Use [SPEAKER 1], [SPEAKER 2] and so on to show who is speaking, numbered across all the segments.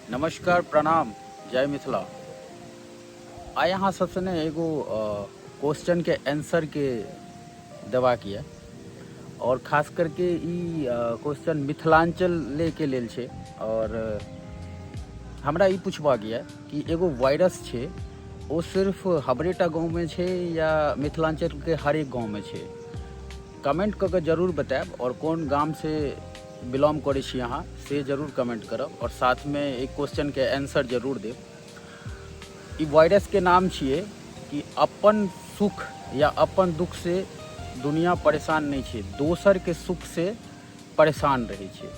[SPEAKER 1] नमस्कार, प्रणाम, जय मिथिला। आइ अहाँ सबसँ ने एगो क्वेश्चनके आंसरके देबाक यऽ आओर खास करके ई क्वेश्चन मिथिलाञ्चलेके लेल छै। आओर हमरा ई पुछबाक यऽ कि एगो वायरस छै, ओ सिर्फ हमरेटा गाँवमे छै या मिथिलाञ्चलके हरेक गाँवमे छै? कमेंट कऽ के जरूर बतायब आओर कोन गामसँ बिलोंग करै छी अहाँ, से जरूर कमेंट करब आओर साथमे एक क्वेश्चनके आंसर जरूर देब। ई वायरसके नाम छियै कि अपन सुख या अपन दुखसँ दुनिया परेशान नहि छै, दोसरके सुखसँ परेशान रहै छै।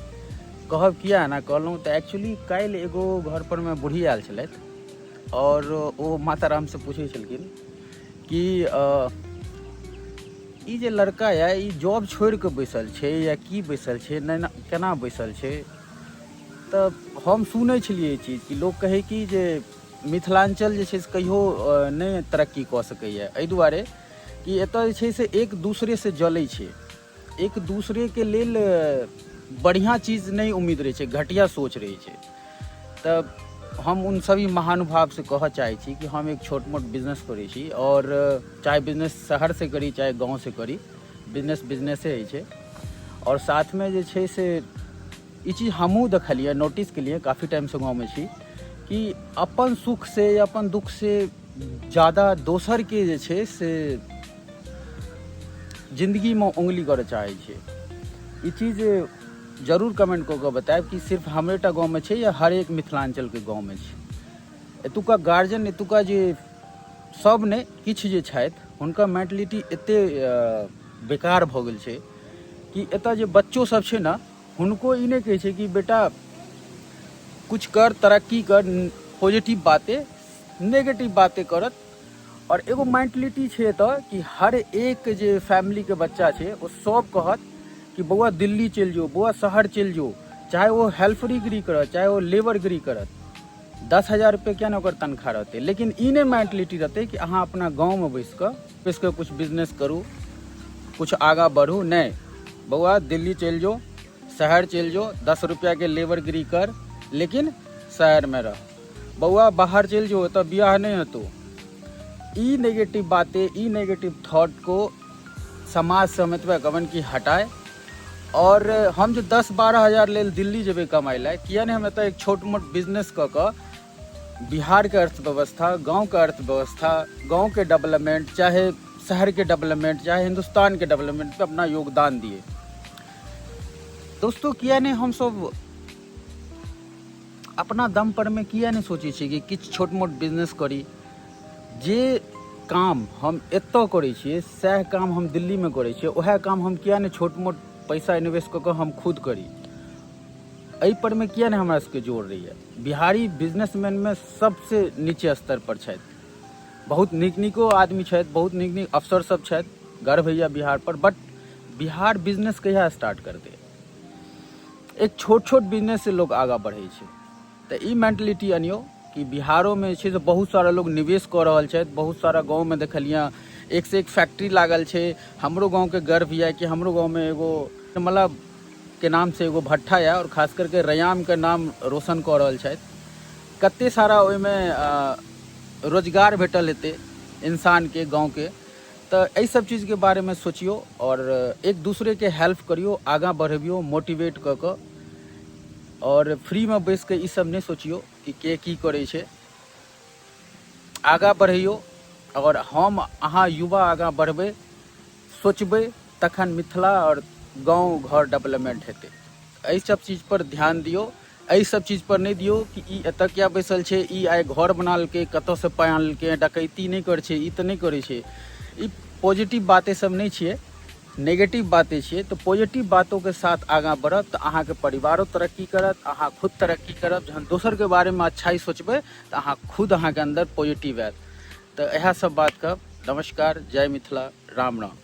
[SPEAKER 1] कहब किया एना कहलहुँ तऽ एक्चुअली काल्हि एगो घर पर मे बूढ़ी आयल छलथि आओर ओ माता रामसँ पूछै छलखिन कि ई जे लड़का यऽ, ई जॉब छोड़ि कऽ बैसल छै या की बैसल छै, नहि केना बैसल छै? तऽ हम सुनै छलियै ई चीज कि लोक कहै कि जे मिथिलाञ्चल जे छै से कहियो नहि तरक्की कऽ सकैए, एहि दुआरे कि एतऽ जे छै से एक दूसरेसँ जलै छै, एक दूसरेके लेल बढ़िआँ चीज नहि उम्मीद रहै छै, घटिया सोच रहै छै। तऽ हम उन सभी महानुभावसँ कहऽ चाहै छी कि हम एक छोट मोट बिजनेस करै छी आओर चाहे बिजनेस शहरसँ करी, चाहे गाँवसँ करी, बिजनेस बिजनेसे होइ छै। आओर साथमे जे छै से ई चीज हमहूँ देखलियै, नोटिस केलियै, काफी टाइमसँ गाँवमे छी कि अपन सुखसँ या अपन दुःखसँ ज्यादा दोसरके जे छै से जिन्दगीमे उंगली करऽ चाहै छै। ई चीज जरूर कमेंट कऽ कऽ बतायब कि सिर्फ हमरेटा गाँवमे छै या हरेक मिथिलाञ्चलके गाँवमे छै। एतुका गार्जियन, एतुका जे सब नहि, किछु जे छथि, हुनकर मेंटलिटी एते बेकार भऽ गेल छै कि एतऽ जे बच्चो सब छै ने, हुनको ई नहि कहै छै कि बेटा, कुछ कर, तरक्की कर, पॉजिटिव बाते, नेगेटिव बाते करत। आओर एगो मेंटलिटी छै एतऽ कि हर एक जे फैमिलीके बच्चा छै, ओ सब कहत कि बौआ, दिल्ली चलि जो, बौआ, शहर चलि जो। चाहे ओ हेल्परीगिरी करत, चाहे ओ लेबरगिरी करत, 10,000 रुपये किया ने ओकर तनख्वाह रहतै, लेकिन ई नहि मेंटलिटी रहतै कि अहाँ अपना गाँवमे बैस कऽ कुछ बिजनेस करू, कुछ आगाँ बढ़ू। नहि, बौआ, दिल्ली चलि जो, शहर चलि जो, 10 रुपैआके लेबरगिरी कर, लेकिन शहरमे रह। बौआ, बाहर चलि जो, एतऽ बियाह नहि हेतौ। ई नेगेटिव बातें, ई नेगेटिव थॉट को समाज से हम एतबे कहबनि कि हटाए। आओर हम जे 10-12 हजार लेल दिल्ली जेबै कमाइ लए, किया नहि हम एतऽ एक छोट मोट बिजनेस कऽ कऽ बिहारके अर्थव्यवस्था, गाँवके अर्थव्यवस्था, गाँवके डेवलपमेंट, चाहे शहरके डेवलपमेंट, चाहे हिन्दुस्तानके डेवलपमेंट पे अपना योगदान दिए? दोस्तों, किया नहि हमसब अपना दम पर मे किया नहि सोचै छियै कि किछु छोट मोट बिजनेस करी? जे काम हम एतऽ करै छियै, सएह काम हम दिल्लीमे करै छियै। उएह काम हम किया नहि छोट मोट पैसा इन्वेस्ट कऽ कऽ हम खुद करी? एहि पर मे किया नहि हमरा सबके जोर रहैए? बिहारी बिजनेसमैनमे सबसे नीचे स्तर पर छथि। बहुत नीक नीको आदमी छथि, बहुत नीक नीक अफसर सब छथि, गर्व होइए बिहार पर। बट बिहार बिजनेस कहिया स्टार्ट करतै? एक छोट छोट बिजनेस से लोग आगाँ बढ़ै छै। तऽ ई मेंटलिटी अनियौ कि बिहारोमे जे छै से बहुत सारा लोग निवेश कऽ रहल छथि। बहुत सारा गाँवमे देखलियै, एक से एक फैक्ट्री लागल छै। हमरो गाँवके गर्व यऽ कि हमरो गाँवमे एगो मतलब के नाम से एगो भट्ठा यऽ आओर खास करके रैयामके नाम रोशन कऽ रहल छथि। कते सारा ओहिमे रोजगार भेटल हेतै इंसानके गाँवके। तऽ एहि सब चीजके बारेमे सोचियौ आओर एक दूसरेके हेल्प करियौ, आगाँ बढ़बियौ मोटिवेट कऽ कऽ। आओर फ्रीमे बैस कऽ ई सब नहि सोचियौ कि के की करै छै। आगाँ बढ़ैयौ। आओर हम अहाँ युवा आगाँ बढ़बै, सोचबै, तखन मिथिला आओर गाँव घर डेवलपमेंट हेतै। एहि सब चीज पर ध्यान दियौ, एहि सब चीज पर नहि दियौ कि ई एतऽ किया बैसल छै, ई आइ घर बना लेलकै, कतऽसँ पाइ आनलकै, डकैती नहि करै छै, ई तऽ नहि करै छै। ई पॉजिटिव बाते सब नहि छियै, नेगेटिव बाते छियै। तऽ पॉजिटिव बातोके साथ आगाँ बढ़ब तऽ अहाँके परिवारो तरक्की करत, अहाँ खुद तरक्की करब। जहन दोसरके बारेमे अच्छाई सोचबै तऽ अहाँ खुद, अहाँके अन्दर पॉजिटिव आयत। तऽ इएह सब बात कहब। नमस्कार, जय मिथिला, राम राम।